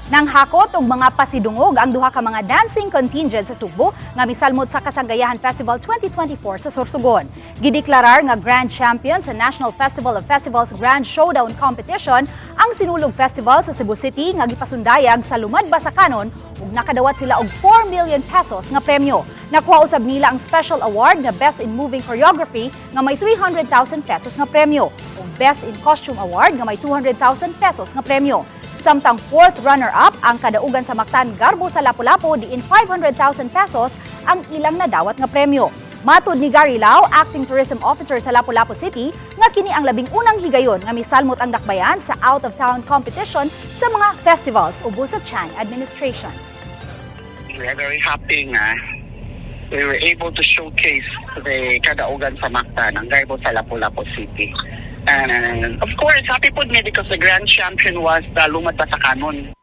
Nanghakot og mga pasidungog ang duha ka mga dancing contingent sa Sugbo nga misalmot sa Kasanggayahan Festival 2024 sa Sorsogon. Gideklarar nga Grand Champion sa National Festival of Festivals Grand Showdown Competition ang Sinulog Festival sa Cebu City nga gipasundayag sa Lumad Basakanon ug nakadawat sila og 4 million pesos nga premyo. Nakuha usab nila ang special award nga Best in Moving Choreography nga may 300,000 pesos nga premyo ug Best in Costume Award nga may 200,000 pesos nga premyo. Samtang fourth runner-up ang Kadaugan sa Mactan Garbo sa Lapu-Lapu, diin 500,000 pesos ang ilang nadawat nga premyo. Matud ni Gary Lau, acting tourism officer sa Lapu-Lapu City, nga kini ang 11 higayon nga misalmot ang dakbayan sa out-of-town competition sa mga festivals ubos sa Chan administration. We are very happy nga we were able to showcase the Kadaugan sa Mactan, ang Garbo sa Lapu-Lapu City. And of course, happy pud mi because the grand champion was the Lumad Basakanon.